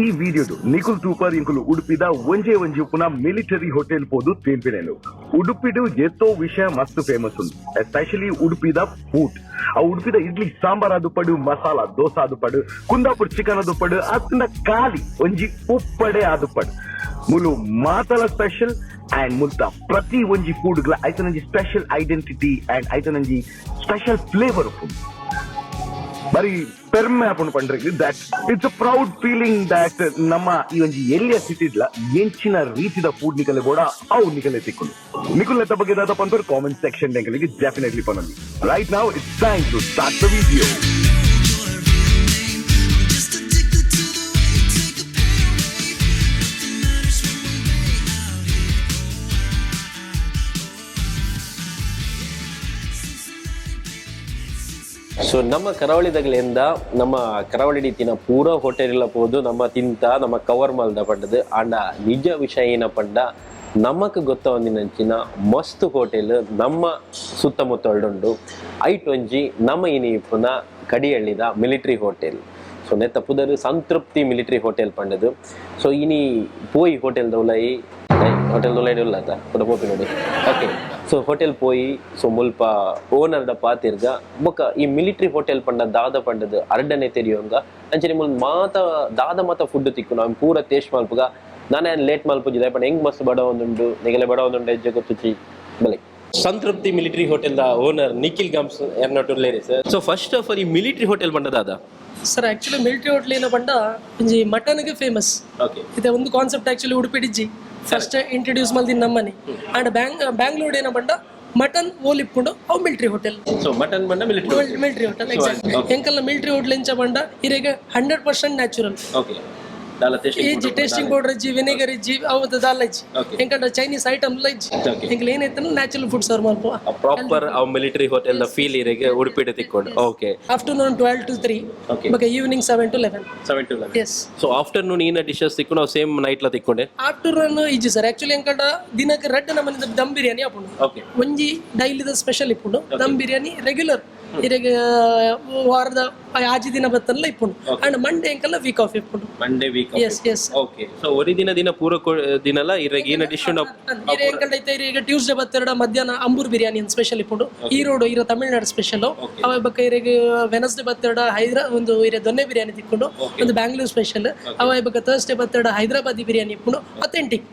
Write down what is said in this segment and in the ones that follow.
ಈ ವಿಡಿಯೋಡು ನಿಕುಲ್ ತೂಪರ್ ಇಂಕುಲು ಉಡುಪಿದ ಒಂಜೇ ಒಂಜಿ ಉಪ್ಪುನ ಮಿಲಿಟರಿ ಹೋಟೆಲ್ ಪೋದು ತಿನ್ಪಿನೇನು. ಉಡುಪಿಡು ಏತೋ ವಿಷಯ ಮಸ್ತ್ ಫೇಮಸ್ ಉಂಡು, ಎಸ್ಪೆಷಲಿ ಉಡುಪಿದ ಫುಡ್. ಆ ಉಡುಪಿದ ಇಡ್ಲಿ ಸಾಂಬಾರ್ ಆದುಪ್ಪಡು, ಮಸಾಲಾ ದೋಸೆ ಆದುಪ್ಪಡು, ಕುಂದಾಪುರ ಚಿಕನ್ ಆದುಪ್ಪಡು, ಅತ್ತಂಡ ಖಾಲಿ ಒಂಜಿ ಉಪ್ಪಡೆ ಆದುಪ್ಪಡು, ಮುಲು ಮಾತಲ ಸ್ಪೆಷಲ್. ಅಂಡ್ ಮುಲ್ತ ಪ್ರತಿ ಒಂಜಿ ಫುಡ್ ಐತನೊಂಜಿ ಸ್ಪೆಷಲ್ ಐಡೆಂಟಿಟಿ ಅಂಡ್ ಐತನೊಂಜಿ ಸ್ಪೆಷಲ್ ಫ್ಲೇವರ್ ಉಪ್ಪುಂಡು. ಬರಿ ಪೆರ್ಮೆ ಆಪುಂಡು ಪಂಡ್ರೆ that it's a proud feeling that ನಮ್ಮ ಈ ಒಂಜಿ ಎಲ್ಲಿಯ ಸಿಟಿಡ್ಲ ಎಂಚಿನ ರೀತಿದ ಫುಡ್ ನಿಕಲೆ ಬೋಡ ಅವು ನಿಕಲೆ ತಿಕ್ಕುಂಡು. ನಿಕುಲ್ ಬಗ್ಗೆ ದಾದ ಪನ್ಪರ್ ಕಾಮೆಂಟ್ ಸೆಕ್ಷನ್ ಎಂಕಲಿಗೆ ಡೆಫಿನೆಟ್ಲಿ ಪನೊಲಿ. Right now it's time to start the video. Just addicted to the way you take the pain away. Nothing matters when we're way out here. So ನಮ್ಮ ಕರಾವಳಿದಗಲಿಂದ ನಮ್ಮ ಕರಾವಳಿ ರೀತಿನ ಪೂರ ಹೋಟೆಲ್ ಇಲ್ಲ ಪೋದು ನಮ್ಮ ತಿಂತ ನಮ್ಮ ಕವರ್ ಮಲ್ದ ಪಂಡದು. ಆಂಡ ನಿಜ ವಿಷಯ ಏನಪಂಡ, ನಮಕ್ ಗೊತ್ತವಂದಿನಂಚಿನ ಮಸ್ತ್ ಹೋಟೆಲ್ ನಮ್ಮ ಸುತ್ತಮುತ್ತ ಉಂಡು. ಐಟ್ ಒಂಜಿ ನಮ್ಮ ಇನಿ ಇಪ್ಪುನ ಕಡಿಯಳ್ಳಿದ ಮಿಲಿಟರಿ ಹೋಟೆಲ್. ಸೊ ನೆತ್ತ ಪುದರ್ ಸಂತೃಪ್ತಿ ಮಿಲಿಟರಿ ಹೋಟೆಲ್ ಪಂಡದು. ಸೊ ಇನಿ ಪೋಯಿ ಹೋಟೆಲ್ ದೌಲೈ, ಹೋಟೆಲ್ ದೌಲೈ ಉಲ್ಲ ಅತ್ತ ಪುಟ ಪೋಪಿ ನೋಡಿ. ಓಕೆ, ಸೊ ಹೋಟೆಲ್ ಪೋಯಿ, ಸೊ ಮುಲ್ಪ ಓನರ್ದ ಪಾತಿರ್ಗ ಬೊಕ್ಕ ಈ ಮಿಲಿಟರಿ ಹೋಟೆಲ್ ಪಂಡ ದಾದ ಪಂಡದು ಅರ್ಡನೆ ತೆರಿಯೋಂಗ. ಅಂಚನೆ ಮುಲ್ ಮಾತ ದಾದ ಮಾತ ಫುಡ್ ತಿಕ್ಕು ನಾವು ಪೂರ ಟೇಸ್ಟ್ ಮಲ್ಪುಗ. ನಾನೇ ಲೇಟ್ ಮಲ್ಪುಜಿದೆ ಪಂಡ ಹೆಂಗ್ ಮಸ್ತ್ ಬಡ ಒಂದುಂಡು, ನಿಗಲೆ ಬಡ ಒಂದುಂಡು, ಹೆಜ್ಜೆ ಗೊತ್ತುಚಿ ಬಲೆ. Santrupti military hotel the owner Nikhil ಗಮ್ಸ್ ಎರ್ನಟುರ್ಲೇರಿ sir. So first of all ಈ ಮಿಲಿಟರಿ ಹೋಟೆಲ್ ಪಂಡ ದಾದ? ಸರ್, ಆಕ್ಚುಲಿ ಮಿಲಿಟರಿ ಹೋಟ್ಲ್ ಏನ ಪಂಡ ಒಂಜಿ ಮಟನ್ಗೆ ಫೇಮಸ್. ಇದೆ ಒಂದು concept actually Udupi first introduce ಮಲ್ದಿನ ನಮ್ಮನೆ. ಅಂಡ್ ಬ್ಯಾಂಗ್ಳೂರ್ ಏನ ಪಂಡ ಮಟನ್ ಓಲ್ ಇಪ್ಪುಂಡು ಅವು ಮಿಲಿಟರಿ ಹೋಟೆಲ್. ಸೊ ಮಟನ್ ಪಂಡ ಮಿಲಿಟರಿ. Military hotel, exact. ಎಂಕಲ್ನ ಮಿಲಿಟರಿ ಹೋಟೆಲ್ ಎಂಚ ಪಂಡ ಇರೆಗ್ 100% ನ್ಯಾಚುರಲ್. ಓಕೆ, ದಾಲ ಇಜ್ಜಿ, ಟೇಸ್ಟಿಂಗ್ ಪೌಡರ್ ಇಜ್ಜಿ, ವಿನೆಗರ್ ಇಜ್ಜಿ, ಅವು ದಾಲ ಇಜ್ಜಿ. ಎಂಕಲ್ನ ಚೈನೀಸ್ ಐಟಮ್ ಲ ಇಜ್ಜಿ. ಎಂಕಲ್ ಏನೈತೆ ನ್ಯಾಚುರಲ್ ಫುಡ್ ಸರ್ವ್ ಮಲ್ಪ. ಪ್ರಾಪರ್ ಅವ್ ಮಿಲಿಟರಿ ಹೋಟೆಲ್ the feel ಇರೆಗೆ ಉಡುಪಿಡ್ ತಿಕ್ಕೊಂಡು. ಓಕೆ. Afternoon 12 to 3. ಬೊಕ evening 7 to 11. 7 to. S. So afternoon ಏನ ಡಿಶಸ್ ತಿಕ್ಕು ನಾವು ಸೇಮ್ ನೈಟ್ಲ ತಿಕ್ಕೊಂಡೆ? ಆಫ್ಟರ್ನೂನ್ ಇಜ್ಜಿ ಸರ್. ಆಕ್ಚುಲಿ ಎಂಕಲ್ಡ ದಿನಕ್ಕೆ ರಡ್ಡ್ ನಮೂನಿದ ದಮ್ ಬಿರಿಯಾನಿ ಆಪುಂಡು. ಒಂಜಿ ಡೈಲಿದ ಸ್ಪೆಷಲ್ ಇಪ್ಪುಂಡು ದಮ್ ಬಿರಿಯಾನಿ, ರೆಗ್ಯುಲರ್ ಇರೆಗ್ ವಾರದ ಆಜಿ ದಿನ ಬತ್ತಲ್ಲ ಇಪ್ಪುಂಡು. ಅಂಡ್ ಮಂಡೇ ಎಂಕಲ್ಲ ವೀಕ್ ಆಫ್ ಇಪ್ಪುಂಡು. Monday week. S. Okay, so ಒರಿ ದಿನ ದಿನ ಪೂರ ದಿನಲ ಇರೆಗ್ ಏನ ಡಿಶ್? ಇರೆ ಎಂಕಲ್ಡ ಐತೆ ಇರೆ ಟ್ಯೂಸ್ಡೇ ಬತ್ತೆರಡ ಮಧ್ಯಾಹ್ನ ಅಂಬೂರ್ ಬಿರಿಯಾನಿ ಅಂತ ಸ್ಪೆಷಲ್ ಇಪ್ಪುಂಡು, ಈರೋಡು ಇರ ತಮಿಳ್ನಾಡು ಸ್ಪೆಷಲ್. ಅವ ಬೊಕ್ಕ ಇರೆಗ್ ವೆನಸ್ಡೇ ಬತ್ತೆರಡ ಹೈದ್ರಾ ಒಂದು ಇರೆ ದೊನ್ನೆ ಬಿರಿಯಾನಿ ತಿಕ್ಕೊಂಡು, ಒಂದು ಬ್ಯಾಂಗ್ಳೂರ್ ಸ್ಪೆಷಲ್. ಅವ ಬೊಕ್ಕ ಥರ್ಸ್ಡೇ ಬತ್ತೆರಡ ಹೈದರಾಬಾದಿ ಬಿರಿಯಾನಿ ಇಪ್ಪುಂಡು, ಅಥೆಂಟಿಕ್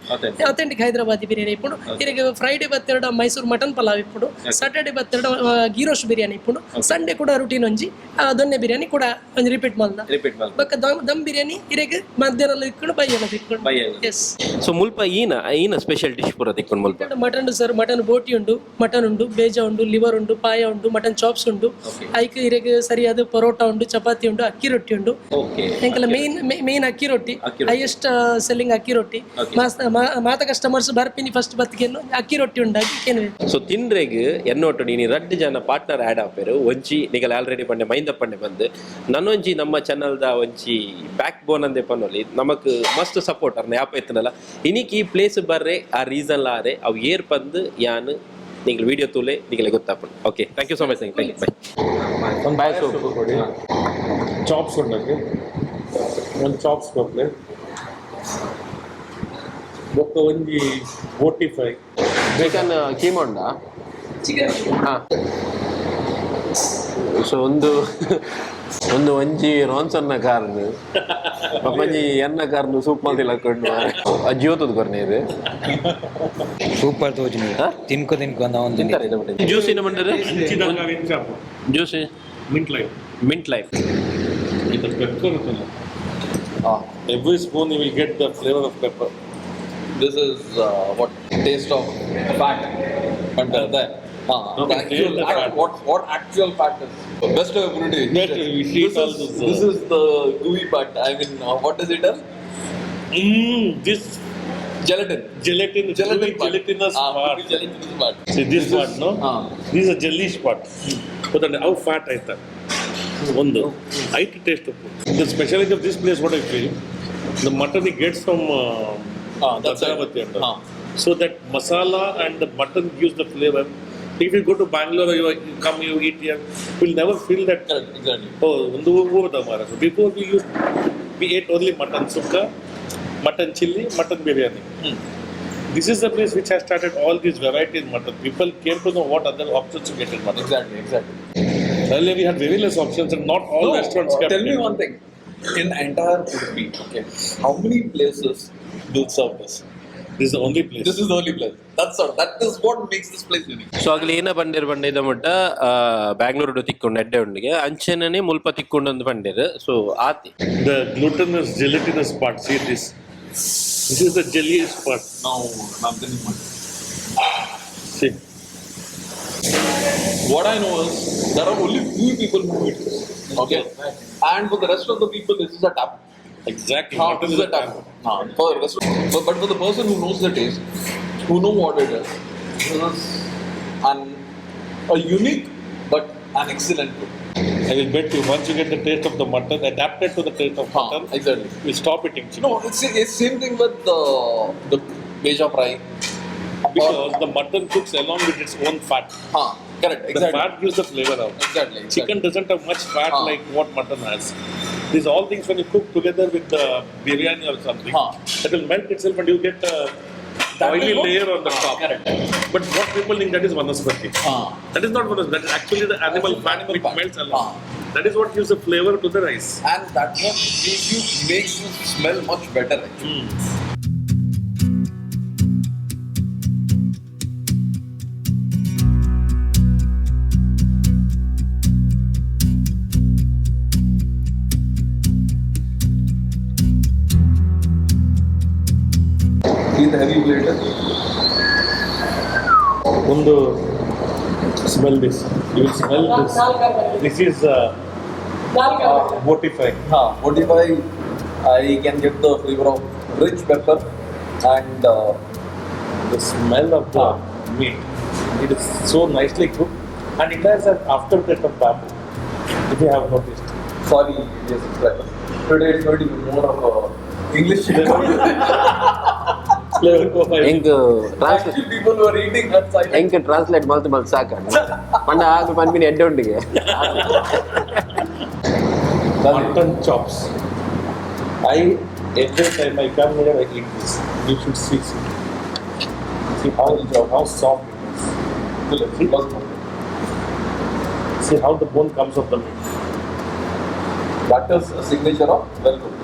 ಅಥೆಂಟಿಕ್ ಹೈದರಾಬಾದಿ ಬಿರಿಯಾನಿ ಇಪ್ಪುಂಡು. ಇರೆಗ್ ಫ್ರೈಡೆ ಬತ್ತೆರಡ ಮೈಸೂರು ಮಟನ್ ಪಲಾವ್ ಇಪ್ಪುಂಡು. ಸ್ಯಾಟರ್ಡೆ ಬತ್ತೆರಡ ಗೀರೋಶ್ ಬಿರಿಯಾನಿ ಇಪ್ಪುಂಡು. ಸಂಡೇ ಕೂಡ ರುಟೀನ್ ಒಂಜಿ ದೊನ್ನೆ ಬಿರಿಯಾನಿ ಕೂಡ ಒಂಜಿ ರಿಪೀಟ್ ಮಲ್ದ. ರಿಪೀಟ್. ಬೊಕ್ಕ ದಮ್ ದಮ್ ಬಿರಿಯಾನಿ ಇರೆಗ್ ಮಧ್ಯಾಹ್ನ ಇಕ್ಕೊಂಡು ಬಯ್ಯನ ತಿಕ್ಕೊಂಡು. ಎಸ್. ಸೊ ಮುಲ್ಪ ಈನ ಈನ ಸ್ಪೆಷಲ್ ಡಿಶ್ ಪೂರ ತಿಕ್ಕೊಂಡು ಮುಲ್ಪ? ಮಟನ್ ಸರ್, ಮಟನ್ ಬೋಟಿ ಉಂಡು, ಮಟನ್ ಉಂಡು, ಬೇಜ ಉಂಡು, ಲಿವರ್ ಉಂಡು, ಪಾಯ ಉಂಡು, ಮಟನ್ ಚಾಪ್ಸ್ ಉಂಡು. ಐಕ್ ಇರೆಗ್ ಸರಿಯಾದ ಪರೋಟ ಉಂಡು, ಚಪಾತಿ ಉಂಡು, ಅಕ್ಕಿ ರೊಟ್ಟಿ ಉಂಡು. ಎಂಕಲ ಮೇನ್ ಮೇನ್ ಅಕ್ಕಿ ರೊಟ್ಟಿ, ಹೈಯೆಸ್ಟ್ ಸೆಲ್ಲಿಂಗ್ ಅಕ್ಕಿ ರೊಟ್ಟಿ. ಮಾತ ಕಸ್ಟಮರ್ಸ್ ಬರ್ಪಿನಿ ಫಸ್ಟ್ ಬತ್ತಿಗೆನು ಅಕ್ಕಿ ರೊಟ್ಟಿ ಉಂಡಾಗಿ ಕೇನು. ಸೊ ತಿನ್ರೆಗ್ ಎನ್ನೋಟು ನೀನು ರಡ್ಡ್ ಜನ ಪಾರ್ಟ್ನರ್ ಆ್ಯಡ್ ಆಪೇರು. ಒಂಜಿ ನಿಗಲ್ ಆಲ್ರೆಡಿ ಪಂಡೆ ಮೈಂದ ಪಂಡೆ ಬಂದು, ನನ್ನೊಂಜಿ ನಮ್ಮ ಚಾನಲ್ದ ಒಂಜಿ ಬ್ಯಾಕ್ ಬೋನ್ ಅಂದೆ ಪನ್ನೊಲಿ, ನಮಕ್ ಮಸ್ತ್ ಸಪೋರ್ಟ್ ಅರ್ನ ಯಾಪ ಇತ್ತನಲ್ಲ. ಇನಿಕ್ ಈ ಪ್ಲೇಸ್ ಬರ್ರೆ ಆ ರೀಸನ್ ಲಾರೆ ಅವು ಏರ್ ಪಂದು ಯಾನ್ ನಿಂಗೆ ವಿಡಿಯೋ ತೂಲೆ ನಿಗಲೆ ಗೊತ್ತಾಪುಂಡು. Okay, thank you so much, thank you, bye. ಒಂದು ಸೂಪ್ ಕೊಡಿ, ಚಾಪ್ಸ್ ಉಂಡಕ್ಕೆ ಒಂದು ಚಾಪ್ಸ್ ಕೊಡ್ಲೆ, ಬೊಕ್ಕ ಒಂಜಿ ಬೋಟಿ ಫ್ರೈ. ಚಿಕನ್ ಕೀಮಾ ಉಂಡಾ? ಹಾಂ, ಸೊ ಒಂದು ಒಂದು ಒಂಜಿ ರೋನ್ಸನ್ನ ಕಾರ್ನ್, ಒಂಜಿ ಎನ್ನ ಕಾರ್ನ್ ಸೂಪ್ ಮಲ್ತಿಲ್ಲ ಕೊಂಡು ಅಜ್ಜಿಯೋತದ ಕೊರ್ನೆ ಇದು. ಸೂಪರ್ ತೋಜುಂಡು. ತಿನ್ಕೊ ತಿನ್ಕೊ ಅಂದ ಒಂದು. ತಿಂತಾರೆ. ಜ್ಯೂಸ್ ಏನು ಮಂಡರೆ? Juice. Mint life. Mint life. ಇದು pepper. Every spoon you will get the flavour of pepper. This is what taste of fat and the Okay, the actual taste the fat. What actual fat is best of ability. Best, we see This all is, this, this is the gooey part. I mean, what is it? This Gelatin. Gelatin. Gelatin part. Gelatinous Ah, part. Gelatinous part. See this part, no? Ah. This is a jellish part. ಗೊತ್ತಂದ್ರೆ ಅವು fat ಆಯ್ತಾ ಒಂದು ಐಟ್ taste. The speciality of this place, what I feel, the mutton it gets from Ah, that's right. Bhadravati and Ah. So that masala and the mutton gives the flavour. If you go to Bangalore, you come, you eat here, will never feel that. Correct, exactly. Oh, ಒಂದು ಹೋದ ಮಾರ. Before we use We ate only mutton sukka, mutton chilli, mutton biryani. This is the place which has started all these varieties mutton. People came to know what other options to get in mutton. Exactly. Earlier we had very less options and not all No, restaurants kept tell me it. one thing. In entire Udupi, okay, how many places Do serve this. This is the only place. This is the only place. That's all. That is what makes this place unique. So ಅಗಲ ಏನ ಬಂಡೇರ್ ಬಂಡೆ ಇದ ಮಟ್ಟ ಬ್ಯಾಂಗ್ಳೂರು ತಿಕ್ಕೊಂಡು ಎಡ್ಡೆ ಉಂಡಿಗೆ ಅಂಚೆನೇ ಮುಲ್ಪ ತಿಕ್ಕೊಂಡು ಒಂದು ಬಂಡೇರ್ ಸೊ ಆತಿ. The glutinous, gelatinous part. See this. This is the jelliest part. Now, I'm thinking mutton. See. What I know is there are only few people who eat this. Okay. And for the rest of the people, this is a taboo. Exactly. Huh, Mutton this is is a taboo. Huh, for the rest but for the person who knows the taste, who know what it is, this is a unique but an excellent food. I will bet you once you get the taste of the mutton, adapted to the taste of Huh, mutton, exactly. you stop eating chicken. No, it's same thing with the beja fry. Because the mutton cooks along with its own fat. Huh, correct, The exactly. fat gives the flavor out. Exactly. Chicken doesn't have much fat Huh. like what mutton has. These all things when you cook together with the biryani or something, Huh. that will melt itself and you get a That oily will go- layer on the Ah, top. correct. But what people think that is vanaspati. Ah. That is not vanaspati. That is actually the animal That's fat animal which fat. melts along. Ah. That is what gives the flavor to the rice. And that what gives you makes you smell much better actually. See the heavy plate. ಒಂದು smell this. You will smell this. This is boti fry. Huh, what if I can get the flavor of rich pepper and The smell of the meat. It is so nicely cooked and it has an aftertaste of bamboo, if you have noticed. Sorry, dear subscribers. Today it's going to be more of a English. Flavor profile. ಎಂಕ್ translate Actually, people who are eating that side. ಎಂಕ್ translate ಮಲ್ತು ಮಲ್ತು ಸಾಕ ಪಂಡ ಆಗ ಪನ್ಪಿನ ಎಡ್ಡೆ ಉಂಡಿಗೆ. Mutton chops. I every time I come here I eat this. You should see. See how soft it is. See, see how the bone comes off the meat. That is a signature of well cooked.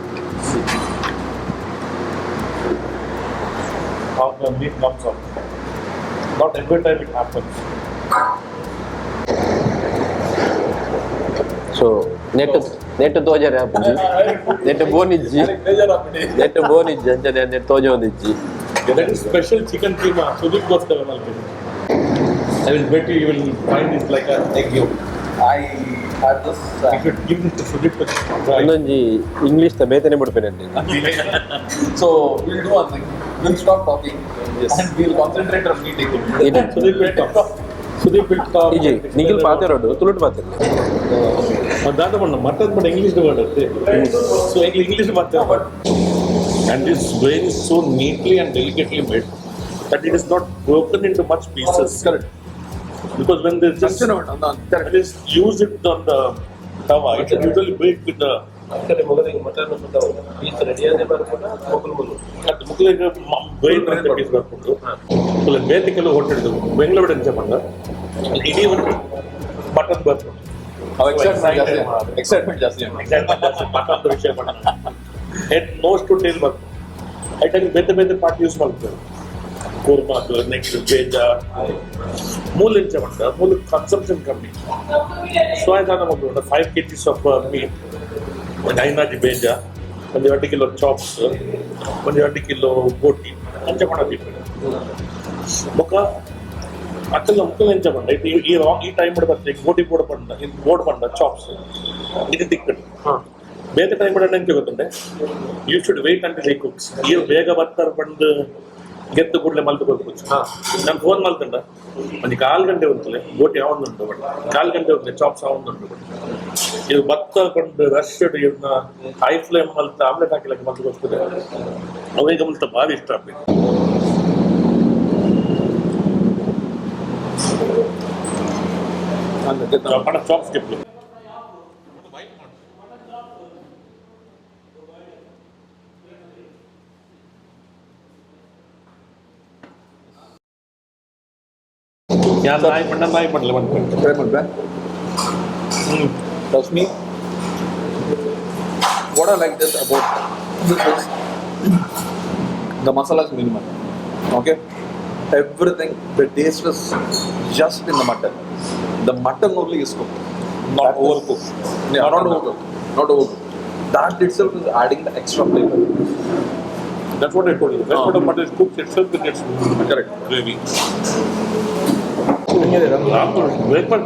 See how the meat comes off. Not every time it happens. So net net ತೋಜರೆ ಆಪುಜಿ net ಬೋನ್ ಇಜ್ಜಿ ನೆಟ್ ಬೋನ್ ಇಜ್ಜಿ ಅಂಚನೆ ನೆಟ್ ತೋಜ ಒಂದಿಜ್ಜಿ. That is special chicken keema. Sudeep goes I will bet you will find it like an egg yolk. I had this. You should give this to Sudeep to try. ಒಂದೊಂಜಿ English ತ ಬೇತನೆ ಬಿಡ್ಪೇನೆ. So we'll do one thing. We'll stop talking and we'll concentrate on eating. Eating. Sudeep will talk. Sudeep will talk. ಇಜ್ಜಿ ನಿಖಿಲ್ ಪಾತೆರೋಡು ತುಳುಟು ಪಾತೆರ್. ದಾದ ಬಣ್ಣ mutton ಬಣ್ಣ English word ಅತ್ತೆ. ಸೊ ಈಗ English ಮಾತಾಡ. And this brain is so neatly and delicately made that it is not broken into much pieces. Correct. Because when they just just use it on the tawa, it will usually break with the ಅದು ಮುಕ್ಳಿಗೆ brain ಅಂತ piece ಬರ್ಕೊಂಡು ಬೇತೆ ಕೆಲವು hotel Bengaluru ಎಂಚ ಪಂಡ ಇಡೀ ಒಂದು mutton ಬರ್ಕೊಂಡು ಎಕ್ಸೈಟ್ಮೆಂಟ್ ಜಾಸ್ತಿ, ಎಕ್ಸೈಟ್ಮೆಂಟ್ ಜಾಸ್ತಿ. ಮಟನ್ ವಿಷಯ ಪಂಡ ಹೆಡ್ ನೋಸ್ ಟು ಟೇಲ್ ಬರ್ತು ಐಟಮ್ ಬೇತೆ ಬೇತೆ ಪಾರ್ಟ್ ಯೂಸ್ ಮಾಡ್ತಾರೆ ಕೂರ್ಮಾದು ನೆಕ್ಸ್ಟ್ ಬೇಜ ಮೂಲ ಎಂಚ ಪಂಡ ಮೂಲ ಕನ್ಸಂಪ್ಷನ್ ಕಮ್ಮಿ. ಸೊ ಆಯ್ತು ಮಕ್ಕಳು 5 kgs of meet, ಒಂದು ಐನಾಜಿ ಬೇಜ, ಒಂದು 2 ಕಿಲೋ ಚಾಪ್ಸ್, ಒಂದು 2 ಕಿಲೋ ಬೋಟಿ ಅಂಚ ಪಂಡ ಬೊಕ್ಕ ಅಕ್ಕಲ್ನ ಮುಕ್ಕಲ್ ಎಂಚ ಪಂಡ ಇತ್ತೆ ಈ ರಾಂಗ್ ಈ ಟೈಮ್ ಬರ್ತದೆ ಬೋಟಿ ಬೋಡ್ ಪಂಡ ಇದು ಬೋಡ್ ಪಂಡ ಚಾಪ್ಸ್ ಇದು ತಿಕ್ಕಡು ಬೇತೆ ಟೈಮ್ ಕೂಡ ಎಂಚ ಗೊತ್ತುಂಡೆ you should wait until he cooks. ಈ ಬೇಗ ಬರ್ತಾರೆ ಬಂದು ಗೆದ್ದು ಕೂಡಲೇ ಮಲ್ತು ಕೊರ್ಪುಚ್ಚು. ನಾನು ಫೋನ್ ಮಲ್ತುಂಡ ಒಂಜಿ ಕಾಲ್ ಗಂಟೆ ಉಂತಲೆ ಬೋಟಿ ಯಾವೊಂದುಂಟು ಬಟ್ ಕಾಲ್ ಗಂಟೆ ಉಂಟು ಚಾಪ್ಸ್ ಯಾವೊಂದುಂಟು ಬಟ್ ಇದು ಭತ್ತ ಕೊಂಡು ರಶ್ ಇವ್ನ ಹೈ ಫ್ಲೇಮ್ ಮಲ್ತ ಆಮ್ಲೆಟ್ ಹಾಕಿಲಕ್ಕೆ ಮಲ್ತು ಕೊರ್ತದೆ. ಅವೇಗ ಮಲ್ತ ಭಾರಿ ಇಷ್ಟ ಆಗ್ಬೇಕು. ಪಣ ಚಾಪ್ಸ್ ಕಿಪ್ಲು. ಯಾನ್ ನಾಯಿ ಪಂಡ ನಾಯಿ ಪಂಡಲೆ ಮನ್ಪೆ. Try ಮಾಡ್ಬೇ. Trust me, what I like this about this is the masala is minimal. Okay, everything, the taste is just in the mutton. The mutton only is cooked. Not That is- overcooked. Yeah, not overcooked. Not overcooked. That itself is adding the extra flavor. That's what I told you. Best part of mutton is cooks itself with its Correct. Gravy. Breakfast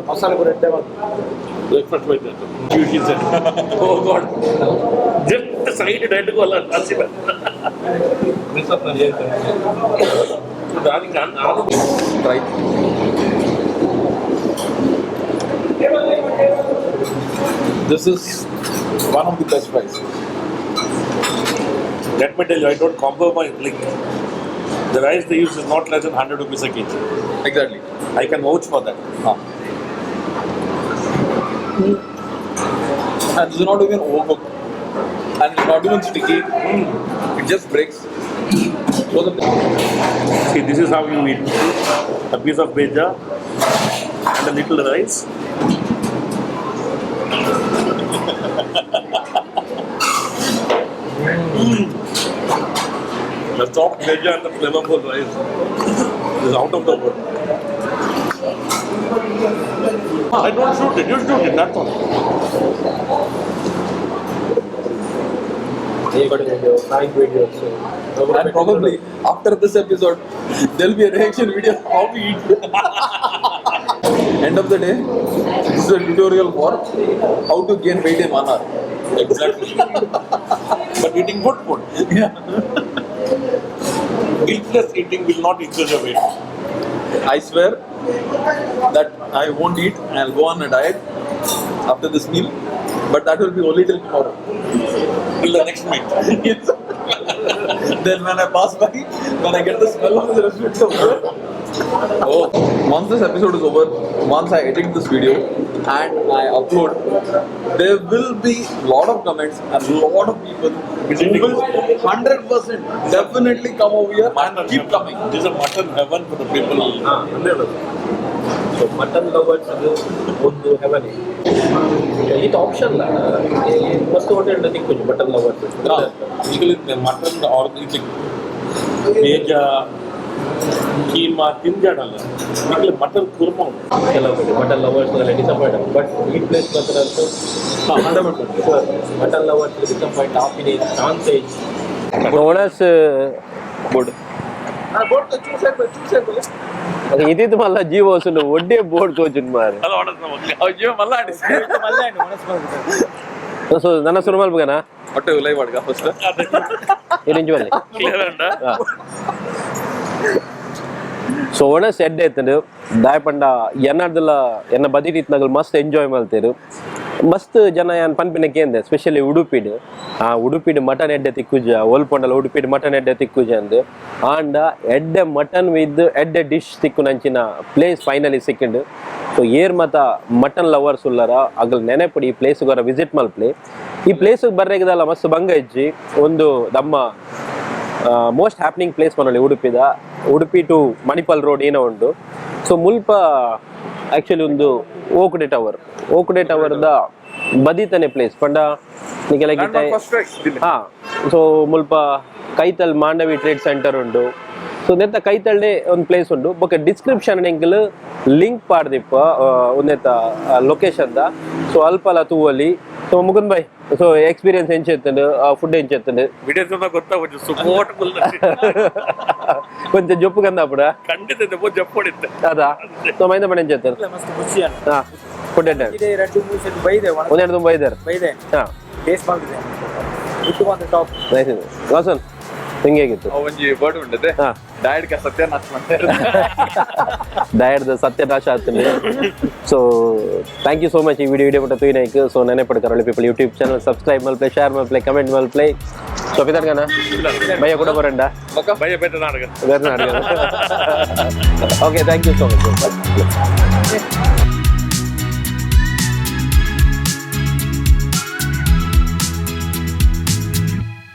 masala ಪೂರ ಎಡ್ಡೆ ಬಂತು. Breakfast she said, "Oh God, just side diet go ಅಲ್ಲ ನಾನು." Try. This is one of the best fries. Let me tell you, I don't compromise. Like, the rice they use is not less than 100 rupees a kg. Exactly. I can vouch for that. Huh. And it's not even overcooked. And it's not even sticky. It just breaks. So the See, this is how you eat. A piece of beja and a little rice. The soft beja and the flavorful rice is out of the world. I don't shoot it, you shoot it, that's all. And probably after this episode, there'll be a reaction video how we eat. End of the day, this is a tutorial for how to gain weight in 1 hour. Exactly. But eating good food. Yeah. Guiltless eating will not increase your weight. I swear that I won't eat and I'll go on a diet after this meal, but that will be only till tomorrow. Till the next meal. Yes. Then when I pass by, when I get the smell of the restaurant over, oh, once this episode is over, once I edit this video and I upload, there will be lot of comments and lot of people who will 100% definitely come over here and keep coming. This is a mutton heaven for the people. So mutton lovers ಒಂದು Heaven ಇದು option ಮಸ್ತ್ hotel ತಿಕ್ಕೊಂಜಿ mutton lovers. Usually mutton or it's ಬೇಜ ಕೀಮಾ ತಿಂಜಾಡಲ್ಲ, ಈಗಲೇ mutton kurma ಉಂಟು. ಕೆಲವು mutton lovers disappoint, but ಈ place ಮಾತ್ರ mutton lovers disappoint ಆಪಿನ chance. ಒಣಸ್ Good. ಇದಿದ್ದು ಮಲ್ಲ ಜೀವ ವಸುಂಡು ಒಡ್ಡೆ ಬೋರ್ಡ್ ತೋಜುಂಡು ಮಾರೆ. ಅಲ್ಲ, ಒಣಸ್. ಅಯ್ಯೋ ಮಲ್ಲ. ಸೊ ನನ್ನ ಸುರು ಮಲ್ಪಗನ. ಹೊಟ್ಟೆ ಉಲೈ ಮಾಡ್ಗ ಫಸ್ಟ್. ಇರಿಂಜು ಬಲ್ಲಿ. ಕ್ಲಿಯರ್ ಅಂಡ. ಸೊ ಒಣಸ್ ಎಡ್ಡೆ ಐತಂಡು ದಾಯ ಪಂಡ ಎನ್ನಡ್ದಲ ಎನ್ನ ಬದಿಟಿತ್ನಗಲ್ ಮಸ್ತ್ ಎಂಜಾಯ್ ಮಲ್ತೇರು. ಮಸ್ತ್ ಜನ ಯಾನ್ ಪನ್ಪಿನ ಕೇಂದೆ, ಸ್ಪೆಷಲಿ ಉಡುಪಿಡ್, ಆ ಉಡುಪಿಡ್ ಮಟನ್ ಎಡ್ಡೆ ತಿಕ್ಕುಜ, ಓಲ್ಪೊಂಡಲ ಉಡುಪಿಡ್ ಮಟನ್ ಎಡ್ಡೆ ತಿಕ್ಕುಜ ಅಂದ್. ಆಂಡ ಎಡ್ಡೆ ಮಟನ್ ವಿತ್ ಎಡ್ಡೆ ಡಿಶ್ ತಿಕ್ಕುನಂಚಿನ ಪ್ಲೇಸ್ ಫೈನಲಿ ಸಿಕ್ಕಿಂಡು. ಸೊ ಏರ್ ಮತ ಮಟನ್ ಲವರ್ಸ್ ಉಲ್ಲರ ಅಗಲ್ ನೆನೆಪುಡಿ, ಈ ಪ್ಲೇಸ್ ಗೊರ ವಿಸಿಟ್ ಮಲ್ಪ್ಲಿ. ಈ ಪ್ಲೇಸ್ ಬರ್ರೆಗದಲ್ಲ ಮಸ್ತ್ ಬಂಗ ಇಜ್ಜಿ. ಒಂದು ನಮ್ಮ most happening place ಮನೊಳಿ ಉಡುಪಿದ, ಉಡುಪಿ to Manipal road ಏನೋ ಉಂಟು. ಸೊ ಮುಲ್ಪ ಆಕ್ಚುಲಿ ಒಂದು ಓಕುಡೆ ಟವರ್, ಓಕುಡೆ ಟವರ್ದ ಬದಿತನೆ ಪ್ಲೇಸ್ ಪಂಡ ನಿಗೆಲ. ಹಾ, ಸೊ ಮುಲ್ಪ ಕೈತಲ್ ಮಾಂಡವಿ ಟ್ರೇಡ್ ಸೆಂಟರ್ ಉಂಟು. ಸೊ ನೆತ್ತ ಕೈತಲ್ಡೆ ಒಂದು ಪ್ಲೇಸ್ ಉಂಟು. ಬೊಕ ಡಿಸ್ಕ್ರಿಪ್ಷನ್ ಎಂಕಲ್ ಲಿಂಕ್ ಪಾಡ್ದಿಪ್ಪ ಒಂದೆತ್ತ ಲೊಕೇಶನ್ ದ. ಸೊ ಅಲ್ಪಲ ತೂವಲಿ. ಸೊ ಮುಕುಂದ್ ಬಾಯ್, ಸೊ ಎಕ್ಸ್ಪೀರಿಯನ್ಸ್ ಎಂಚೆತ್ತಂಡು? ಫುಡ್ ಎಂಚೆತ್ತಂಡು? ವಿಡಿಯೋ ಗೊತ್ತಾಗುತ್ತೆ ಸಪೋರ್ಟ್. ಕೊಂಚ ಜೊಪ್ಪು ಕಂದಾಪುಡ. ಖಂಡಿತ ಜಪ್ಪೊಡಿತ್ತೆ. ಅದಾ, ಸೊ ಮೈಂದ ಪಣ ಎಂಚೆತ್ತಂಡು? ಮಸ್ತ್ ಖುಷಿ ಅಲ್ಲ. ಹಾ, ಫುಡ್ ಎಡ್ಡೆ. ಇದೆ ರಡ್ಡು ಮೂರು ಸೆಟ್ ಬೈದೆ. ಒಂದೆರಡು ತುಂಬ ಇದ್ದಾರೆ. ಬೈದೆ. ಹಾ. ಟೇಸ್ಟ್ ಮಾಡಿದೆ, ಇಟ್ಟು ಮಾತ್ರ ಟಾಪ್. ನೈಸ್. ವಾಸನ್, ಹಿಂಗೆ ಹೇಗಿತ್ತು? ಒಂಜಿ ವರ್ಡ್ ಉಂಟದೆ. ಹಾ. ಡಯಟ್ ಗೆ ಸತ್ಯನಾಶ ಮಾಡ್ತಾರೆ. ಡಯಟ್ದ ಸತ್ಯನಾಶ ಆಗ್ತದೆ. So thank you so much. ಈ ವಿಡಿಯೋ ವಿಡಿಯೋ ಮಟ್ಟ ತೂಯಿನಾಯ್ಕು. ಸೊ ನೆನಪಡು, ಕರಾವಳಿ people YouTube channel subscribe ಮಲ್ಪ್ಲೆ, share ಮಲ್ಪ್ಲೆ, comment ಮಲ್ಪ್ಲೆ. ಸೊ ಪಿತರ್ಗನ ಭಯ ಕೂಡ ಬರಂಡ. ಭಯ ಬೇಟ ನಾಡಗ. Okay, thank you so much.